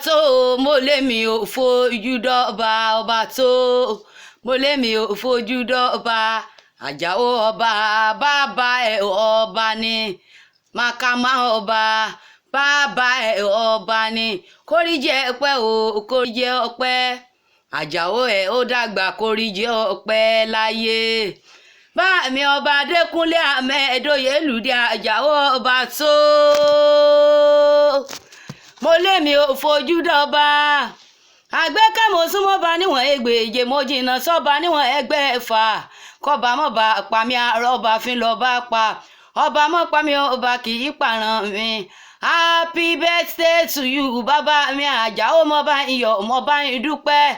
Tó mo lémi ò fojú dọ́ba, ọba tó mo lémi ò fojú dọ́ba. Àjàó ọba, bàbá ẹ̀ ọba ni. Màkàmá ọba, bàbá ẹ̀ ọba ni. Kóríjẹ ọpẹ́ o, kóríjẹ ọpẹ́. Àjàó ẹ̀ ó dàgbà, kóríjẹ ọpẹ́ láyé. Báàmì ọba Adékúnlé Ahmed Oyèlúdé, Àjàó ọba tó mo lémi ò fojú dọ́ba. Àgbékẹ́ mo súnmọ́ ba níwọ̀n 200, mo jìnnà sọ́ba níwọ̀n 600. Kọ́ba mọ́ba pàmì, àrọ́bà fi lọ́ọ́ bá pa ọba mọ́ pàmì, ọba kì í pààràn mi. Happy birthday to you, bàbá mi Àjàó. Mo bá ń yọ̀, mo bá ń dúpẹ́.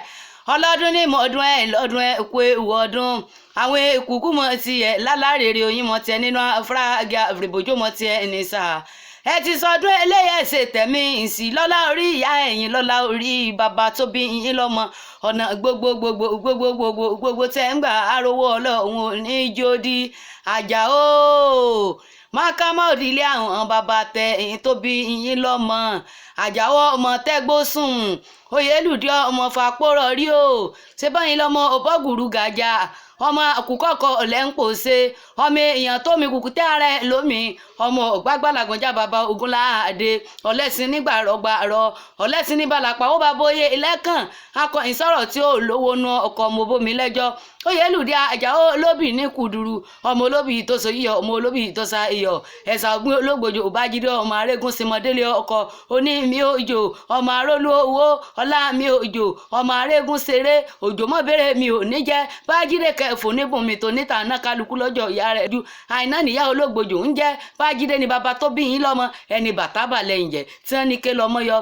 Ọlọ́dún ní mọ̀ọ́dún ẹ̀ lọ́dún ẹ̀ kú ewu ọdún. Àwọn èkúkú mọ̀ tiẹ̀ lálárèrè, oyin mọ̀ tiẹ̀ nínú afúrágà, àfìrìbòjò mọ̀ tiẹ̀ ní sáà. Ẹ ti sọdún eléyẹ ṣe tẹ̀mí ìsì lọ́lá orí ìyá ẹ̀yìn, lọ́lá orí bàbá tó bí yín lọ́mọ. Ọ̀nà gbogbo gbogbo gbogbo gbogbo gbogbo tẹ́ ń gbà arówó, Ọlọ́run ní jódì. Àjàó mákàmá òdìlé àwọn bàbá tẹ ẹ̀yìn tó bí yín lọ́mọ. Àjàó ọmọ tẹ́gbó sùn, Oyèlúdé ọmọ fàpọ̀rọ̀ rí o. Ṣé báyìí lọ́mọ ọbọ̀gùrù gàjà, ọmọ àkùkọ̀kọ̀ ọ̀lẹ́ńpọ̀ṣe, ọmọ èèyàn tómi kùkùté ara ẹ̀ lómi, ọmọ ọ̀gbágbàlagbọ̀njà, bàbá Ogunláàdé, ọ̀lẹ́sìn nígbàrọ̀gbàrọ̀, ọ̀lẹ́sìn ní balàpá ó bá bóyé ilẹ̀kàn akọ̀yìn sọ̀rọ̀ tí ó lówó nu ọkọ̀ ọmọ bómi lẹ́jọ́. Oyèlúdé Àjàó olóbì ní kùdùrù, ọmọ olóbì tó so yíyọ, ọmọ olóbì tó sa iyọ̀, ẹ̀sà ògbìn ológbòjò òbájídé, ọmọ arégún simọdélé ọkọ oní mi òjò, ọmọ arólú owó ọlá mi òjò, ọmọ arégún ṣeré òjò mọ́bẹ̀rẹ̀ mi ò ní jẹ́ bájídé kẹfò níbùnmi tó níta náà kálukú lọ́jọ́ ìyá rẹ̀ ju àìná níyà ológbòjò ń jẹ́. Bájídé ni bàbá tó bí yín lọ́mọ, ẹni bàtà balẹ̀ ń jẹ́ tí wọ́n ní ké lọ́mọ yọ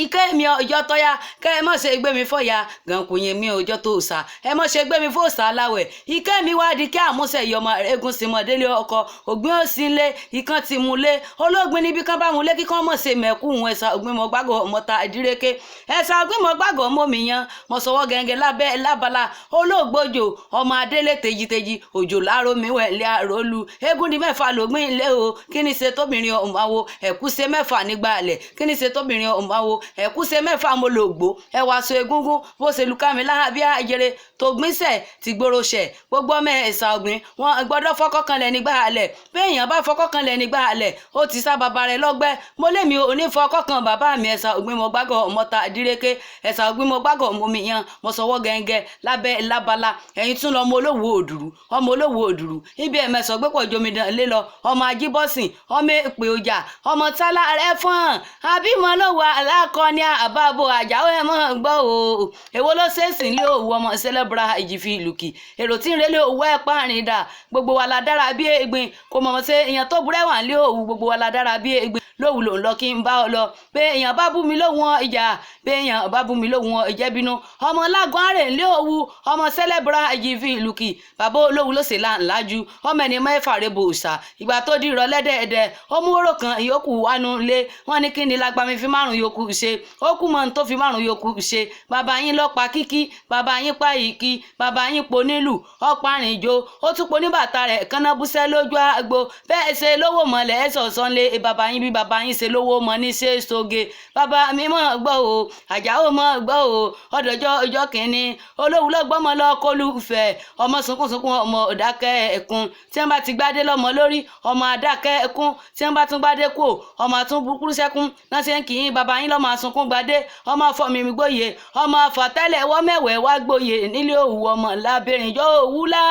ike mi ọjọ́ tọ́yá. Kẹ́ ẹ mọ̀ ṣe gbé mi fọ́ya gànkùnyìn mi ọjọ́ tó sà, ẹ mọ̀ ṣe gbé mi fòsà aláwẹ̀. Ike mi wá di kí àmúṣe ìyọmọ eégún sí mọ̀ délé ọkọ ògbín òsì ńlé ìkan ti mú lé olóògbé níbi kan bá mú lé kíkan mọ̀ ṣe mẹ̀kú òun. Ẹ̀sà ògbín mọ̀ gbàgọ̀ mọ̀ta ìdíreke, ẹ̀sà ògbín mọ̀ gbàgọ̀ mọ̀ mi yan mọ̀ sọ̀wọ́ gẹ́gẹ́ lábẹ́ lábala. Olóògbòjò ọmọ adélé tejiteji òjò láàrọ̀ mi wẹ̀ lé àròlù eégún di 6 lògbìn ilé o. Kí ni ṣe tóbìnrin ọmọ àwo ẹ̀kú ṣe 6 nígbà alẹ̀? Kí ni ṣe tóbìnrin ọmọ àwo ẹ̀kú ṣe 6? Mo lò gbó ẹwà so egúngún bó ṣe lùkàmí láàbí àjẹrè tó gbìnsẹ̀ tí gbòòrò ṣẹ̀. Gbogbo ọmọ ẹ̀sà ọ̀gbìn wọn gbọ́dọ̀ fọkọ́ kan lẹ̀ nígbà alẹ̀. Béèyàn bá fọkọ́ kan lẹ̀ nígbà alẹ̀, ó ti sá bàbá rẹ̀ lọ́gbẹ́. Mo lémi ò ní fọkọ́ kan bàbá mi. Ẹ̀sà ọ̀gbìn mo gbàgọ̀ mọ́ta àdíreke, ẹ̀sà ọ̀gbìn mo gbàgọ̀ mo mi yan mo sọwọ́ gẹ́ngẹ́ lábẹ́ lábala. Ẹ̀yin tún lọ ọmọ olówó òdùrú, ọmọ olówó òdùrú ibi ẹ̀mẹsọ̀ gbẹ́pọ̀ jomidan lé lọ, ọmọ ajíbọ́sìn, ọmọ èpè ọjà, ọmọ tálá rẹ̀ fọ́n àbímọ lówó alákọ̀ọ́ni àbábọ̀. Àjàó ẹ̀ mọ̀ gbọ́ o, èwo ló ṣèṣì lé òwú ọmọ sẹlẹ̀bùrà ìjìfì ìlùkì èrò tí ń relé òwú ẹ̀ páàrin dà. Gbogbo wa la dára bí egbin, kò mọ̀ ṣe èèyàn tó burẹ́wà lé òwú. Gbogbo wa la dára bí egbin. Lówù lòun lọ kí n bá ọ lọ pé èèyàn bá bú mi lóhùn ìjà, pé èèyàn bá bú mi lóhùn ìjẹ́ bínú. Ọmọ lágùn àrè ńlé òwú, ọmọ sẹlẹ̀bùrà ìjìfì ìlùkì, bàbá olówù ló ṣe láǹlájú, ọmọ ẹni 6 rẹ̀ bò ṣà. Ìgbà tó di ìrọ̀lẹ́ dẹ̀ẹ̀dẹ̀, ó mú wóró kan ìyókù wánu lé wọ́n ní kí ni lágbàmí fi 5 yòókù ṣe. Ó kú mọ́ ní tó fi 5 yòókù ṣe. Bàbá yín ló pa kíkí, bàbá yín pa ìkí, bàbá yín po nílù ọ̀pá àrìnjò, ó tún po ní bàtà rẹ̀ kánnábùsẹ́ lójú àgbo. Bẹ́ẹ̀ ṣe lówó mọ̀lẹ́ ẹ̀ sọ̀sán lé bàbá yín, bí bàbá yín ṣe lówó mọ̀ ní ṣe soge. Bàbá mi mọ̀ gbọ́ o, Àjàó mọ̀ gbọ́ o. Ọ̀dọ̀jọ́ ọjọ́ kìíní olówó lọ́gbọ́mọ lọ kọlùfẹ́, ọmọ sunkúnsunkún, ọmọ ọ̀dákẹ́ ẹ̀kún. Tí wọ́n bá ti gbádé lọ́mọ lórí, ọmọ adákẹ́ ẹ̀kún. Tí wọ́n bá tún gbádé kú, ọmọ àtún burúkú sẹ́kún náà ṣe ń kì í. Bàbá yín lọ́mọ àsunkún gbadé, ọmọ afọ mi gbóyè, ọmọ afọ̀tẹ́lẹ̀ wọ́ mẹ́wẹ̀ẹ́ wá gbóyè nílé òwú, ọmọ lábẹ́rìn yóò wúlá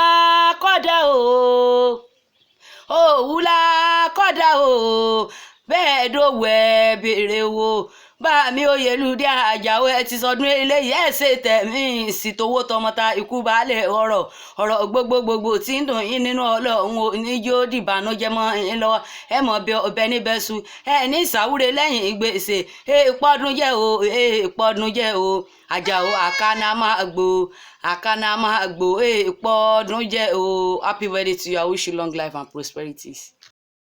kọ́dà o, òwúlá kọ́dà o. Bẹ́ẹ̀ dòwẹ́ béèrè wo bá mi Oyèlúdé Àjàó, ẹ ti sọdún eléyìí ẹ ṣe tẹ̀mí sí towó tọmọta ikú baálé ọ̀rọ̀ ọ̀rọ̀ gbogbo gbogbo tí ń dùn yín nínú, Ọlọ́run oníjó dìbànújẹ́ mọ́ yín lọ́wọ́. Ẹ mọ̀ bí ọbẹ̀ níbẹ̀ su ẹ ní ìsàwúre lẹ́yìn ìgbésẹ̀. Èèpọ̀dún jẹ́ o, èèpọ̀dún jẹ́ o. Àjàó àkànná máa gbò, àkànná máa gbò, èèpọ̀dún jẹ́ o. Happy birthday to you. I wish you long life and prosperity.